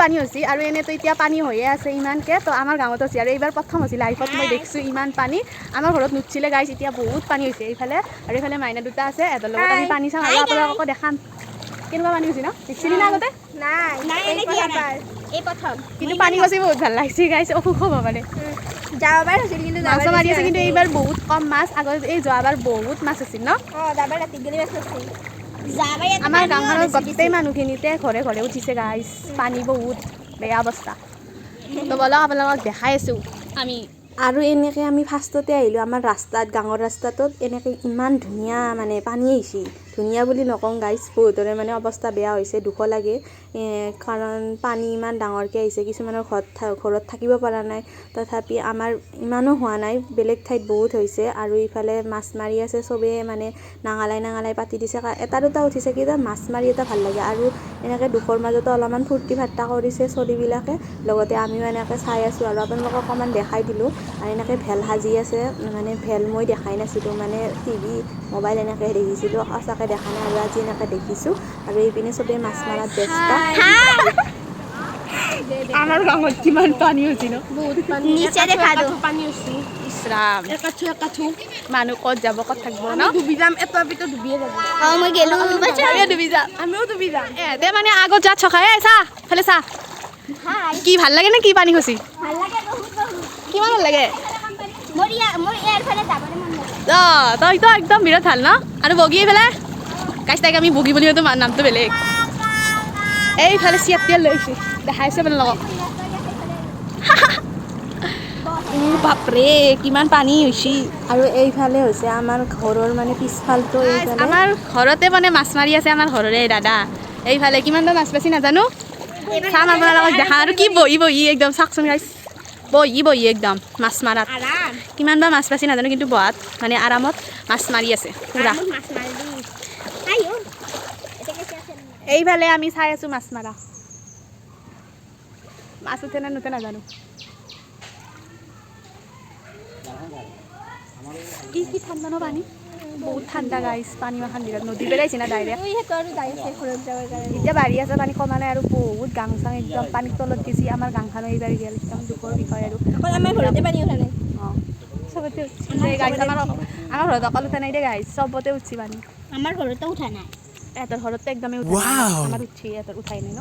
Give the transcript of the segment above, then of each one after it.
পানী হৈছে আৰু এনেইতো এতিয়া পানী হৈয়ে আছে ইমানকৈ। তো আমাৰ গাঁৱত হৈছে আৰু এইবাৰ প্ৰথম হৈছে লাইফত মই দেখিছোঁ ইমান পানী। আমাৰ ঘৰত নুঠিছিলে গাইছ, এতিয়া বহুত পানী হৈছে এইফালে। আৰু এইফালে মাইনা দুটা আছে, এহঁতৰ লগত আমি পানী চাম আৰু আপোনালোককো দেখাম কেনেকুৱা পানী হৈছে ন। দেখিছিলি না আগতে? নাই। নাই, এই এনে দিয়া নাই। প্ৰথমবাৰ। এই প্ৰথম। কিন্তু পানী গছি বহুত ভাল লাগিছে গাইছ, অসুখ হ'ব পাৰে। যোৱাবাৰ হৈছিল কিন্তু। মাছো মাৰি আছে, কিন্তু এইবাৰ বহুত কম মাছ। আগত এই যোৱাবাৰ বহুত মাছ আছিল ন? অঁ, যোৱাবাৰ ৰাতি গেলি মাছ আছিল। যাবাৰ ইয়াতে আমাৰ পানীও গাঁওখনৰ বেছি। গোটেই মানুহখিনিতে ঘৰে ঘৰে উঠিছে গাইছ পানী, বহুত বেয়া অৱস্থা। তো বলক, আপোনালোকক দেখাই আছোঁ আমি। আৰু এনেকৈ আমি ফাৰ্ষ্টতে আহিলোঁ আমাৰ ৰাস্তাত, গাঁৱৰ ৰাস্তাটোত এনেকৈ ইমান ধুনীয়া মানে পানী আহিছে। ধুনীয়া বুলি নকওঁ গাইছ, বহুতৰে মানে অৱস্থা বেয়া হৈছে, দুখ লাগে, কাৰণ পানী ইমান ডাঙৰকৈ আহিছে, কিছুমানৰ ঘৰত থাকিব পৰা নাই। তথাপি আমাৰ ইমানো হোৱা নাই, বেলেগ ঠাইত বহুত হৈছে। আৰু ইফালে মাছ মাৰি আছে চবেই, মানে নাঙলাই নাঙলাই পাতি দিছে, এটা দুটা উঠিছে, কিন্তু মাছ মাৰি এটা ভাল লাগে। আৰু এনেকৈ দুখৰ মাজতো অলপমান ফূৰ্তি ফাৰ্তা কৰিছে চলিবিলাকে, লগতে আমিও এনেকৈ চাই আছোঁ আৰু আপোনালোকক অকণমান দেখাই দিলোঁ। আৰু এনেকৈ ভেল সাজি আছে, মানে ভেল মই দেখাই নাছিলোঁ, মানে টিভি মোবাইল এনেকৈ দেখিছিলোঁ, সঁচাকৈ দেখা নাই আৰু আজি এনেকৈ দেখিছোঁ। আৰু এইপিনে চবেই মাছ মৰাত ব্যস্ত। আমাৰ গাঁৱত কিমান পানী হৈছে ন? বহুত পানী। নিচে দেখা দো। পানী হৈছে। ইছৰাম, একাঠু একাঠু। মানুহ ক'ত যাব, ক'ত থাকিব ন? ডুবি যাম, এটা পিতো ডুবিয়ে যাব। অ, মই গেলো। আমিও ডুবি যাম। আমিও ডুবি যাম। এ মানে আগত যোৱাত চখাই এই চা ফালে চা। কি ভাল লাগে নে কি পানী খচি? ভাল লাগে বহুত বহুত। কিমান ভাল লাগে? মোৰ ইয়াৰ ফালে যাবলৈ মন নাযায়। অঁ, তইতো একদম বিৰাট ভাল ন। আৰু বগী এইফালে গাইছ, তাইক আমি বগী বুলি মাতো, নামটো বেলেগ। এইফালে চিয়াপ তিয়াল লৈ আহিছে, দেখাইছে আপোনালোকক। বাপৰে, কিমান পানী হৈছে! আৰু এইফালে হৈছে আমাৰ ঘৰৰ মানে পিছফালটো এইফালে। আমাৰ ঘৰতে মানে মাছ মাৰি আছে আমাৰ ঘৰৰে দাদা। এইফালে কিমান বা মাছ পাইছি নাজানো, চাম, আপোনালোকক দেখা। আৰু কি বহি বহি একদম চাওকচোন গাইছ, বহি বহি একদম মাছ মাৰাত। আৰাম। কিমান বা মাছ পাইছি নাজানো, কিন্তু বহাত মানে আৰামত মাছ মাৰি আছে পুৰা। আৰামত মাছ মাৰি আইঅ এতিয়া কেঁচা আছে। এইফালে আমি চাই আছোঁ মাছ মাৰা, মাছ উঠে নে নুঠে নাজানো। কি কি ঠাণ্ডা ন পানী, বহুত ঠাণ্ডা গাইছ পানী মাখান বিৰাট। নদী পেলাইছে না ডাইৰেক্ট। সেইটো আৰু যাই আছে ঘৰত যাবৰ কাৰণে। এতিয়া বাঢ়ি আছে পানী, কমা নাই। আৰু বহুত গাং চাং একদম পানীৰ তলত গেছি। আমাৰ গাংখনো এইবাৰ গেল, একদম দুখৰ বিষয় আৰু। অকল আমাৰ ঘৰতে পানী উঠা নাই। অঁ। চবতে উঠছে। গাইছ, আমাৰ ঘৰত অকল উঠা নাই দেই গাইছ, চবতে উঠছি পানী। আমাৰ ঘৰতো উঠা নাই। এহঁতৰ ঘৰততো একদমেই উঠা নাই, আমাৰ উঠছি, এহঁতৰ উঠাই নাই ন?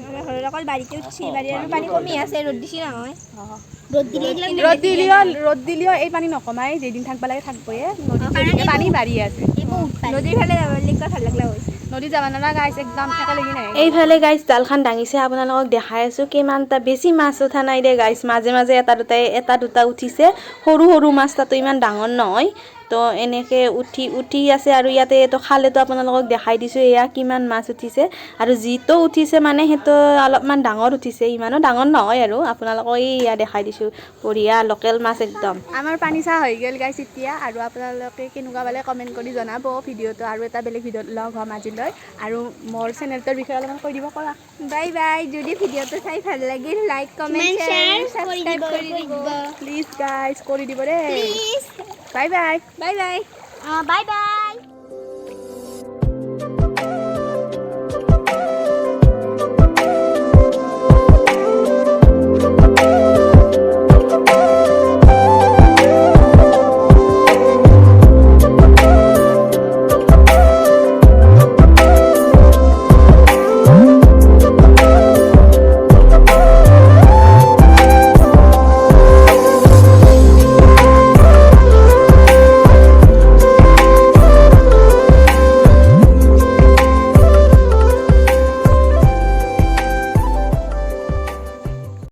আমাৰ ঘৰত অকল বাৰীতে উঠছি, বাৰীৰ আৰু পানী কমি আছে, ৰ'দ দিছি নহয়। অঁ। ৰ'দ দিলে এইগিলা। ৰ'দ দিলেও এই পানী নকমাই, যেইদিন থাকিব লাগে থাকবয়ে। নদীত যেনেকে পানী বাঢ়ি আছে। এই বহুত পানী। নদীৰ ফালে যাব বুলি ভাল লাগলা হৈছে। নদীত যাব নোৱাৰা গাইছ, একদম একেলগে নাই। এইফালে গাইছ জালখন দাঙিছে, আপোনালোকক দেখাই আছোঁ কিমানটা। বেছি মাছ উঠা নাই দেই গাইছ, মাজে মাজে এটা দুটাই এটা দুটা উঠিছে, সৰু সৰু মাছ, তাতো ইমান ডাঙৰ নহয়। তো এনেকৈ উঠি উঠি আছে। আৰু ইয়াতে তো খালেতো আপোনালোকক দেখাই দিছোঁ, এয়া কিমান মাছ উঠিছে। আৰু যিটো উঠিছে মানে সেইটো অলপমান ডাঙৰ উঠিছে, ইমানো ডাঙৰ নহয়। আৰু আপোনালোকক এইয়া দেখাই দিছোঁ, বঢ়িয়া লোকেল মাছ একদম। আমাৰ পানী চাহ হৈ গ'ল গাইছ এতিয়া। আৰু আপোনালোকে কেনেকুৱা পালে কমেণ্ট কৰি জনাব ভিডিঅ'টো। আৰু এটা বেলেগ ভিডিঅ'ত লগ হ'ম আজিলৈ। আৰু মোৰ চেনেলটোৰ বিষয়ে অলপমান কৈ দিব কৰা। Bye bye. যদি ভিডিঅ'টো চাই ভাল লাগিল, লাইক, কমেণ্ট, শ্বেয়াৰ শ্বেয়াৰ, কৰি ছাবস্ক্ৰাইব দিব। কৰি দিব। প্লিজ গাইজ, কৰি দিব দেই। Please. Bye bye. Bye bye. অঁ, বাই বাই।